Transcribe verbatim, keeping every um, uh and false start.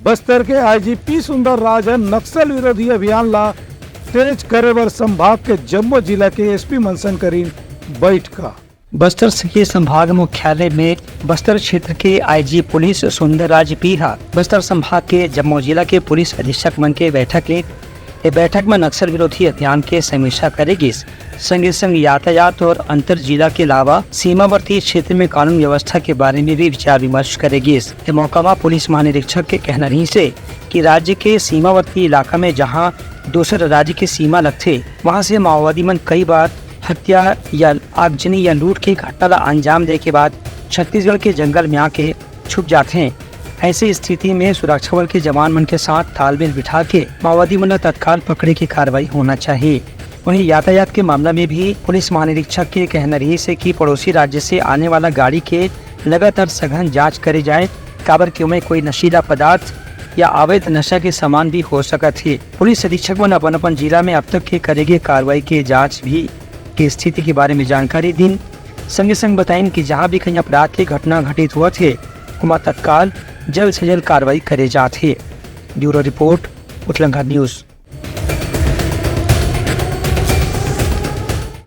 बस्तर के आईजी पी सुंदर राज ह नक्सल विरोधी अभियान ला तेज करे बर संभाग के जम्मो जिला के एसपी मन संग करीन बैठका। बस्तर के संभाग मुख्यालय में बस्तर क्षेत्र के आईजी पुलिस सुंदर राज पी हा बस्तर संभाग के जम्मो जिला के पुलिस अधीक्षक मन के बैठक ले। ए बैठक में नक्सल विरोधी अभियान के समीक्षा करे गिस। संगे संग यातायात और अंतर जिला के अलावा सीमावर्ती क्षेत्र में कानून व्यवस्था के बारे में भी विचार विमर्श करे गिस। ए मौका में पुलिस महानिरीक्षक के कहना रहिसे कि राज्य के सीमावर्ती इलाका में जहां दूसर राज्य के सीमा लगथे, वहां से माओवादी मन कई बार हत्या या आगजनी या लूट के घटना ला अंजाम दे के बाद छत्तीसगढ़ के जंगल में आके छुप जाथे। ऐसी स्थिति में सुरक्षा बल के जवान मन के साथ तालमेल बिठा के माओवादी मन ला तत्काल पकड़े के कार्रवाई होना चाहिए। वहीं यातायात के मामला में भी पुलिस महानिरीक्षक के कहना रहिसे कि पड़ोसी राज्य से आने वाला गाड़ी के लगातार सघन जांच करे जाए, काबर कि ओमे कोई नशीला पदार्थ या अवैध नशा के सामान भी हो सकत हे। पुलिस अधीक्षक मन अपन अपन जिला में अब तक के करे गे कार्रवाई के जांच भी के स्थिति के बारे में जानकारी दिन। संगे संग बताइन कि जहां भी कहीं अपराध के घटना घटित होवत हे, ओमा तत्काल जल्द से जल्द कार्रवाई करे जात हे। Bureau report, Utlangha news.